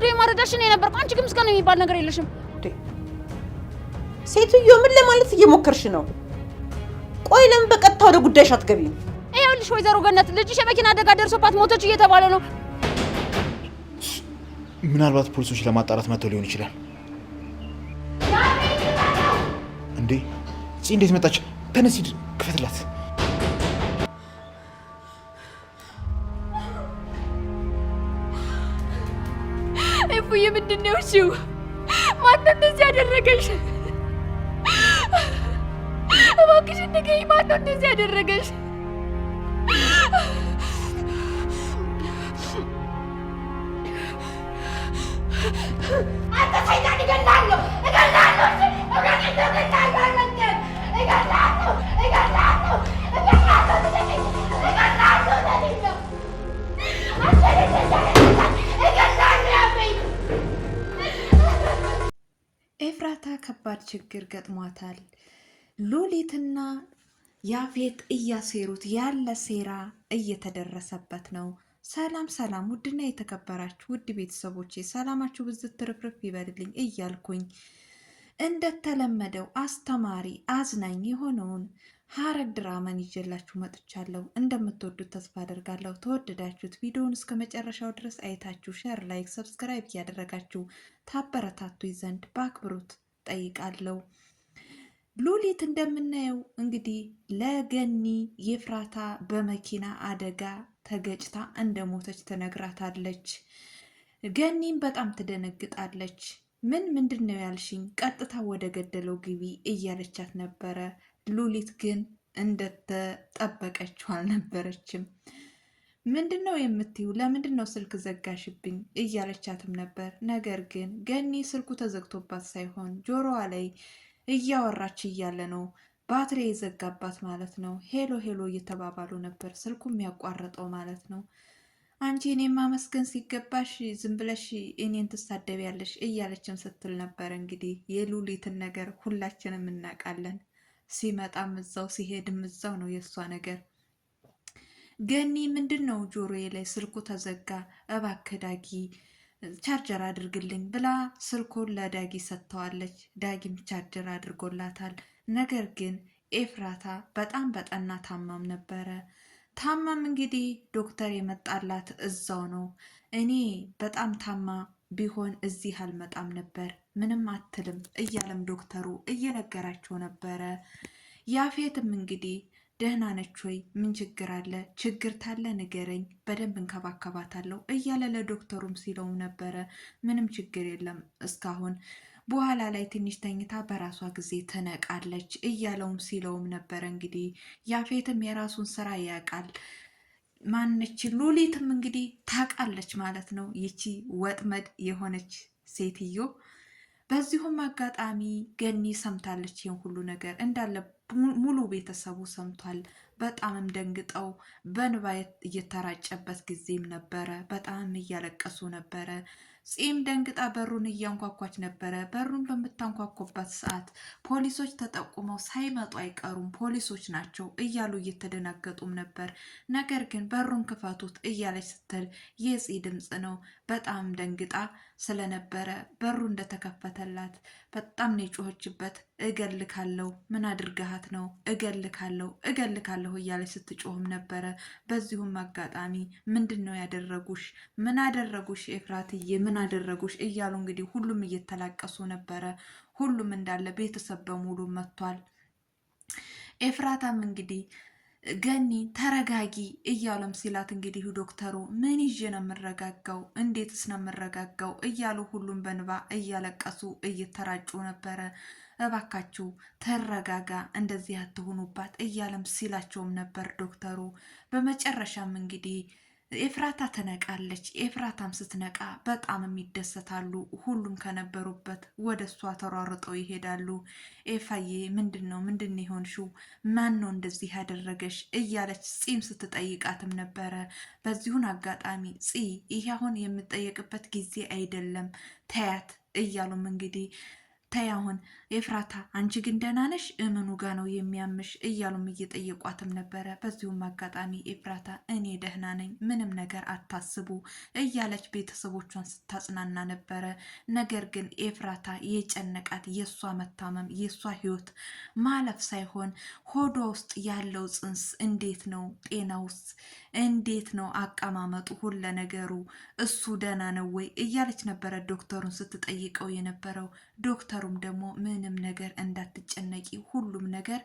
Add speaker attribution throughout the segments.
Speaker 1: የምወደው የማረዳሽ እኔ ነበርኩ። አንቺ ግን ምስጋና የሚባል ነገር የለሽም።
Speaker 2: ሴትዮ ምን ለማለት እየሞከርሽ ነው? ቆይ ለምን በቀጥታ ወደ ጉዳይሽ አትገቢም?
Speaker 1: ይኸውልሽ ወይዘሮ ገነት ልጅሽ የመኪና አደጋ ደርሶባት ሞተች እየተባለ ነው።
Speaker 3: ምናልባት ፖሊሶች ለማጣራት መጥተው ሊሆን ይችላል። እንዴ ጽ እንዴት መጣች? ተነስ ሂድ፣ ክፈትላት።
Speaker 1: እፉዬ ምንድን ነው እሺው? ማነው እንደዚህ ያደረገሽ? እባክሽን ንገሪኝ፣ ማነው እንደዚህ ያደረገሽ? አንተ ሰይጣን እገልሃለሁ፣ እገልሃለሁ፣ እገልሃለሁ፣ እገልሃለሁ፣ እገልሃለሁ።
Speaker 4: ኤፍራታ ከባድ ችግር ገጥሟታል። ሉሊትና ያፌት እያሴሩት ያለ ሴራ እየተደረሰበት ነው። ሰላም ሰላም! ውድና የተከበራችሁ ውድ ቤተሰቦቼ ሰላማችሁ ብዝት ትርፍርፍ ይበልልኝ እያልኩኝ እንደተለመደው አስተማሪ አዝናኝ የሆነውን ሐረግ ድራማን ይዤላችሁ መጥቻለሁ። እንደምትወዱት ተስፋ አደርጋለሁ። ተወደዳችሁት ቪዲዮውን እስከ መጨረሻው ድረስ አይታችሁ share፣ like፣ subscribe እያደረጋችሁ ታበረታቱ ዘንድ በአክብሮት ጠይቃለሁ። ሉሊት እንደምናየው እንግዲህ ለገኒ የፍራታ በመኪና አደጋ ተገጭታ እንደሞተች ትነግራታለች። ገኒም በጣም ትደነግጣለች። ምን ምንድን ነው ያልሽኝ? ቀጥታ ወደ ገደለው ግቢ እያለቻት ነበረ። ሉሊት ግን እንደተጠበቀችው አልነበረችም። ምንድን ነው የምትዩ? ለምንድን ነው ስልክ ዘጋሽብኝ? እያለቻትም ነበር። ነገር ግን ገኒ ስልኩ ተዘግቶባት ሳይሆን ጆሮዋ ላይ እያወራች እያለ ነው ባትሪ የዘጋባት ማለት ነው። Hello hello እየተባባሉ ነበር ስልኩ የሚያቋርጠው ማለት ነው። አንቺ እኔን ማመስገን ሲገባሽ ዝም ብለሽ እኔን ትሳደቢያለሽ እያለችም ስትል ነበር። እንግዲህ የሉሊትን ነገር ሁላችንም እናውቃለን። ሲመጣም እዛው ሲሄድም እዛው ነው የእሷ ነገር። ገኒ ምንድን ነው ጆሮዬ ላይ ስልኩ ተዘጋ፣ እባክህ ዳጊ ቻርጀር አድርግልኝ ብላ ስልኩን ለዳጊ ሰጥተዋለች። ዳጊም ቻርጀር አድርጎላታል። ነገር ግን ኤፍራታ በጣም በጠና ታማም ነበረ። ታማም እንግዲህ ዶክተር የመጣላት እዛው ነው። እኔ በጣም ታማ ቢሆን እዚህ አልመጣም ነበር፣ ምንም አትልም እያለም ዶክተሩ እየነገራቸው ነበረ። ያፌትም እንግዲህ ደህና ነች ወይ? ምን ችግር አለ? ችግር ታለ ንገረኝ፣ በደንብ እንከባከባታለሁ እያለ ለዶክተሩም ሲለውም ነበረ። ምንም ችግር የለም እስካሁን በኋላ ላይ ትንሽ ተኝታ በራሷ ጊዜ ትነቃለች እያለውም ሲለውም ነበረ። እንግዲህ ያፌትም የራሱን ስራ ያውቃል። ማነች ሉሊትም እንግዲህ ታውቃለች ማለት ነው፣ ይቺ ወጥመድ የሆነች ሴትዮ። በዚሁም አጋጣሚ ገኒ ሰምታለች ይህን ሁሉ ነገር እንዳለ ሙሉ ቤተሰቡ ሰምቷል። በጣምም ደንግጠው በንባ እየተራጨበት ጊዜም ነበረ። በጣምም እያለቀሱ ነበረ። ፂም ደንግጣ በሩን እያንኳኳች ነበረ። በሩን በምታንኳኳበት ሰዓት ፖሊሶች ተጠቁመው ሳይመጡ አይቀሩም ፖሊሶች ናቸው እያሉ እየተደናገጡም ነበር። ነገር ግን በሩን ክፈቱት እያለች ስትል የፂ ድምፅ ነው። በጣም ደንግጣ ስለነበረ በሩ እንደተከፈተላት በጣም ነው የጮኸችበት። እገልካለሁ፣ ምን አድርገሃት ነው? እገልካለሁ፣ እገልካለሁ እያለች ስትጮህም ነበረ። በዚሁም አጋጣሚ ምንድን ነው ያደረጉሽ? ምን አደረጉሽ ኤፍራትዬ፣ ምን አደረጉሽ? እያሉ እንግዲህ ሁሉም እየተላቀሱ ነበረ። ሁሉም እንዳለ ቤተሰብ በሙሉ መጥቷል። ኤፍራታም እንግዲህ ገኒ ተረጋጊ እያሉም ሲላት እንግዲህ ዶክተሩ ምን ይዤ ነው የምረጋጋው? እንዴትስ ነው የምረጋጋው? እያሉ ሁሉም በንባ እያለቀሱ እየተራጩ ነበረ። እባካችሁ ተረጋጋ፣ እንደዚህ አትሆኑባት እያለም ሲላቸውም ነበር ዶክተሩ። በመጨረሻም እንግዲህ ኤፍራታ ትነቃለች። ኤፍራታም ስትነቃ በጣም የሚደሰታሉ። ሁሉም ከነበሩበት ወደ እሷ ተሯርጠው ይሄዳሉ። ኤፋዬ ምንድን ነው ምንድን የሆንሽው? ማን ነው እንደዚህ ያደረገሽ? እያለች ፂም ስትጠይቃትም ነበረ። በዚሁን አጋጣሚ ፂ ይሄ አሁን የምጠየቅበት ጊዜ አይደለም ተያት እያሉም እንግዲህ ተይ አሁን ኤፍራታ አንቺ ግን ደህና ነሽ? እምኑ ጋ ነው የሚያምሽ? እያሉም እየጠየቋትም ነበረ። በዚሁም አጋጣሚ ኤፍራታ እኔ ደህና ነኝ፣ ምንም ነገር አታስቡ እያለች ቤተሰቦቿን ስታጽናና ነበረ። ነገር ግን ኤፍራታ የጨነቃት የእሷ መታመም የእሷ ህይወት ማለፍ ሳይሆን ሆዷ ውስጥ ያለው ጽንስ እንዴት ነው፣ ጤና ውስጥ እንዴት ነው አቀማመጡ፣ ሁለ ነገሩ እሱ ደህና ነው ወይ እያለች ነበረ ዶክተሩን ስትጠይቀው የነበረው። ዶክተሩም ደግሞ ምንም ነገር እንዳትጨነቂ ሁሉም ነገር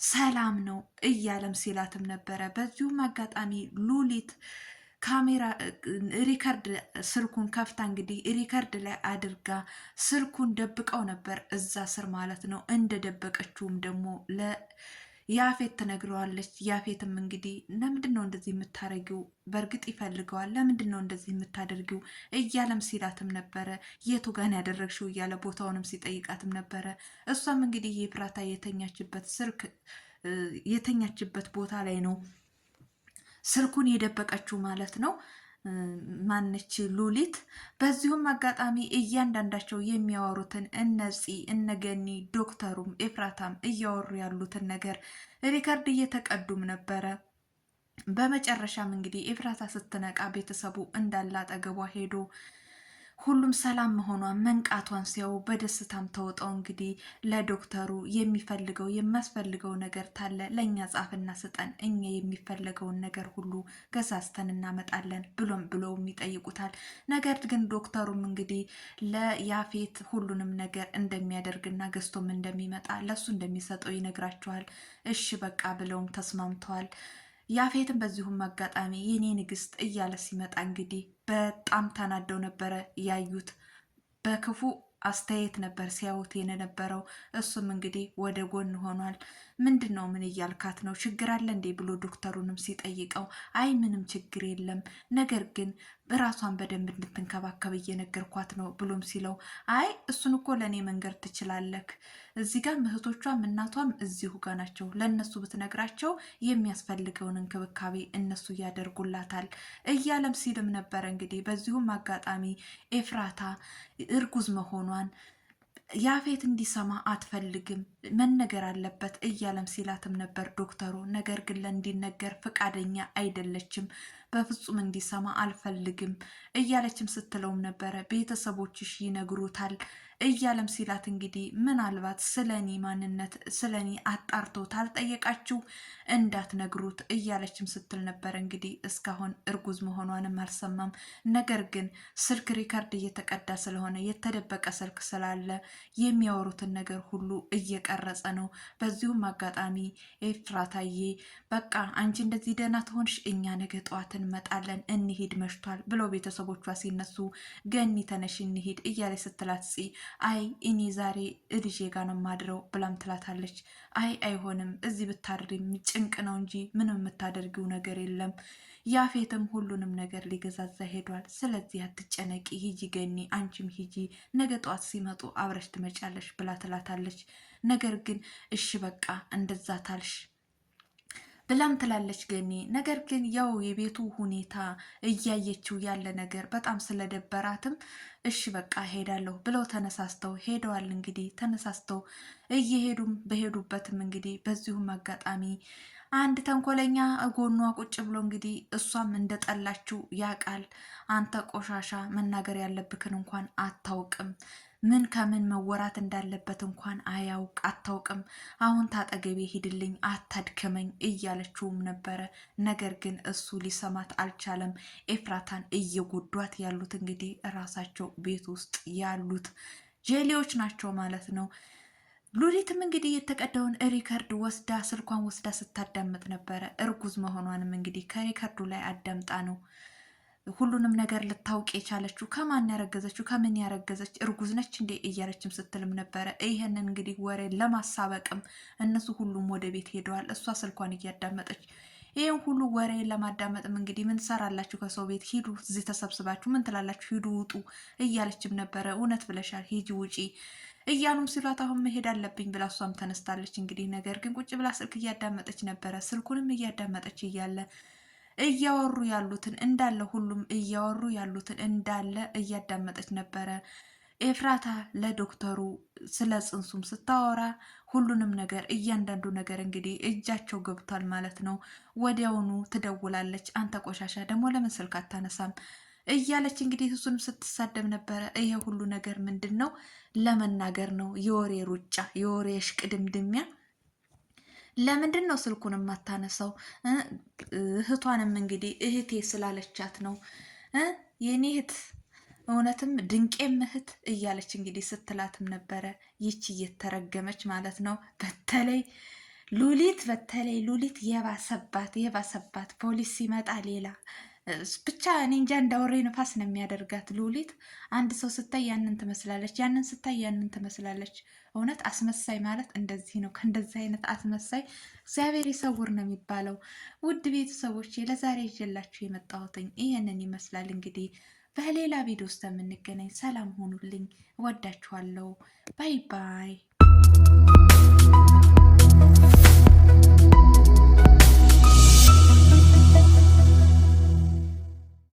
Speaker 4: ሰላም ነው እያለም ሲላትም ነበረ። በዚሁም አጋጣሚ ሉሊት ካሜራ record ስልኩን ከፍታ እንግዲህ record ላይ አድርጋ ስልኩን ደብቀው ነበር እዛ ስር ማለት ነው። እንደደበቀችውም ደግሞ ለያፌት ትነግረዋለች። ያፌትም እንግዲህ ለምንድን ነው እንደዚህ የምታረጊው? በእርግጥ ይፈልገዋል። ለምንድን ነው እንደዚህ የምታደርጊው? እያለም ሲላትም ነበረ። የቱ ጋን ያደረግሽው እያለ ቦታውንም ሲጠይቃትም ነበረ። እሷም እንግዲህ የፍራታ የተኛችበት ስልክ የተኛችበት ቦታ ላይ ነው ስልኩን የደበቀችው ማለት ነው። ማነች ሉሊት። በዚሁም አጋጣሚ እያንዳንዳቸው የሚያወሩትን እነፂ እነገኒ ዶክተሩም ኤፍራታም እያወሩ ያሉትን ነገር record እየተቀዱም ነበረ። በመጨረሻም እንግዲህ ኤፍራታ ስትነቃ ቤተሰቡ እንዳለ አጠገቧ ሄዶ ሁሉም ሰላም መሆኗን መንቃቷን ሲያዩ በደስታም ተውጠው እንግዲህ ለዶክተሩ የሚፈልገው የሚያስፈልገው ነገር ታለ ለእኛ ጻፍና ስጠን፣ እኛ የሚፈለገውን ነገር ሁሉ ገዛዝተን እናመጣለን ብሎም ብለውም ይጠይቁታል። ነገር ግን ዶክተሩም እንግዲህ ለያፌት ሁሉንም ነገር እንደሚያደርግና ገዝቶም እንደሚመጣ ለሱ እንደሚሰጠው ይነግራቸዋል። እሺ በቃ ብለውም ተስማምተዋል። ያፌትም በዚሁም አጋጣሚ የኔ ንግስት እያለ ሲመጣ እንግዲህ በጣም ተናደው ነበረ ያዩት። በክፉ አስተያየት ነበር ሲያዩት የነበረው። እሱም እንግዲህ ወደ ጎን ሆኗል። ምንድን ነው ምን እያልካት ነው? ችግር አለ እንዴ ብሎ ዶክተሩንም ሲጠይቀው አይ ምንም ችግር የለም፣ ነገር ግን ራሷን በደንብ እንድትንከባከብ እየነገርኳት ነው ብሎም ሲለው አይ እሱን እኮ ለእኔ መንገር ትችላለክ፣ እዚህ ጋር እህቶቿም እናቷም እዚሁ ጋር ናቸው፣ ለእነሱ ብትነግራቸው የሚያስፈልገውን እንክብካቤ እነሱ እያደርጉላታል እያለም ሲልም ነበረ። እንግዲህ በዚሁም አጋጣሚ ኤፍራታ እርጉዝ መሆኗን ያፌት እንዲሰማ አትፈልግም፣ መነገር አለበት እያለም ሲላትም ነበር ዶክተሩ። ነገር ግን ለእንዲነገር ፈቃደኛ አይደለችም። በፍጹም እንዲሰማ አልፈልግም እያለችም ስትለውም ነበረ። ቤተሰቦችሽ ይነግሩታል እያለም ሲላት እንግዲህ ምናልባት ስለኔ ማንነት ስለኔ አጣርቶ ታልጠየቃችሁ እንዳትነግሩት እያለችም ስትል ነበር። እንግዲህ እስካሁን እርጉዝ መሆኗንም አልሰማም። ነገር ግን ስልክ record እየተቀዳ ስለሆነ የተደበቀ ስልክ ስላለ የሚያወሩትን ነገር ሁሉ እየቀረጸ ነው። በዚሁም አጋጣሚ ኤፍራታዬ በቃ አንቺ እንደዚህ ደህና ትሆንሽ፣ እኛ ነገ ጠዋት እንመጣለን፣ እንሂድ መሽቷል ብለው ቤተሰቦቿ ሲነሱ ገኒ ተነሽ እንሂድ እያለች ስትላት አይ እኔ ዛሬ ልጄ ጋ ነው ማድረው ብላም ትላታለች። አይ አይሆንም፣ እዚህ ብታድሪም ጭንቅ ነው እንጂ ምንም የምታደርጊው ነገር የለም። ያፌትም ሁሉንም ነገር ሊገዛዛ ሄዷል። ስለዚህ አትጨነቂ፣ ሂጂ ገኒ፣ አንቺም ሂጂ፣ ነገ ጠዋት ሲመጡ አብረሽ ትመጫለሽ ብላ ትላታለች። ነገር ግን እሺ በቃ እንደዛ ታልሽ ብላም ትላለች ገኒ። ነገር ግን ያው የቤቱ ሁኔታ እያየችው ያለ ነገር በጣም ስለደበራትም እሺ በቃ ሄዳለሁ ብለው ተነሳስተው ሄደዋል። እንግዲህ ተነሳስተው እየሄዱም በሄዱበትም እንግዲህ በዚሁም አጋጣሚ አንድ ተንኮለኛ ጎኗ ቁጭ ብሎ እንግዲህ እሷም እንደጠላችው ያውቃል። አንተ ቆሻሻ መናገር ያለብክን እንኳን አታውቅም ምን ከምን መወራት እንዳለበት እንኳን አያውቅ አታውቅም። አሁን ታጠገቤ ሂድልኝ፣ አታድክመኝ እያለችውም ነበረ። ነገር ግን እሱ ሊሰማት አልቻለም። ኤፍራታን እየጎዷት ያሉት እንግዲህ እራሳቸው ቤት ውስጥ ያሉት ጄሌዎች ናቸው ማለት ነው። ሉሊትም እንግዲህ የተቀዳውን record ወስዳ ስልኳን ወስዳ ስታዳምጥ ነበረ። እርጉዝ መሆኗንም እንግዲህ ከ record ኡ ላይ አዳምጣ ነው ሁሉንም ነገር ልታውቅ የቻለችው። ከማን ያረገዘችው ከምን ያረገዘች እርጉዝ ነች እንዴ እያለችም ስትልም ነበረ። ይህንን እንግዲህ ወሬ ለማሳበቅም እነሱ ሁሉም ወደ ቤት ሄደዋል። እሷ ስልኳን እያዳመጠች ይህን ሁሉ ወሬ ለማዳመጥም እንግዲህ ምን ትሰራላችሁ ከሰው ቤት ሂዱ፣ እዚህ ተሰብስባችሁ ምን ትላላችሁ? ሂዱ ውጡ እያለችም ነበረ። እውነት ብለሻል፣ ሂጂ ውጪ እያሉም ሲሏት አሁን መሄድ አለብኝ ብላ እሷም ተነስታለች። እንግዲህ ነገር ግን ቁጭ ብላ ስልክ እያዳመጠች ነበረ። ስልኩንም እያዳመጠች እያለ እያወሩ ያሉትን እንዳለ ሁሉም እያወሩ ያሉትን እንዳለ እያዳመጠች ነበረ። ኤፍራታ ለዶክተሩ ስለ ጽንሱም ስታወራ ሁሉንም ነገር እያንዳንዱ ነገር እንግዲህ እጃቸው ገብቷል ማለት ነው። ወዲያውኑ ትደውላለች። አንተ ቆሻሻ ደግሞ ለምን ስልክ አታነሳም? እያለች እንግዲህ እሱንም ስትሳደብ ነበረ። ይሄ ሁሉ ነገር ምንድን ነው? ለመናገር ነው። የወሬ ሩጫ፣ የወሬ እሽቅድምድሚያ። ለምንድን ነው ስልኩን የማታነሳው? እህቷንም እንግዲህ እህቴ ስላለቻት ነው የኔ እህት እውነትም ድንቄም እህት እያለች እንግዲህ ስትላትም ነበረ። ይቺ እየተረገመች ማለት ነው። በተለይ ሉሊት በተለይ ሉሊት የባሰባት የባሰባት ፖሊስ ሲመጣ ሌላ ብቻ እኔ እንጃ እንዳወሬ ንፋስ ነው የሚያደርጋት ሉሊት። አንድ ሰው ስታይ ያንን ትመስላለች፣ ያንን ስታይ ያንን ትመስላለች። እውነት አስመሳይ ማለት እንደዚህ ነው። ከእንደዚህ አይነት አስመሳይ እግዚአብሔር ይሰውር ነው የሚባለው። ውድ ቤተሰቦች ለዛሬ ይዤላችሁ የመጣሁትኝ ይህንን ይመስላል። እንግዲህ በሌላ ቪዲዮ ውስጥ የምንገናኝ ሰላም ሆኑልኝ። እወዳችኋለሁ። Bye bye።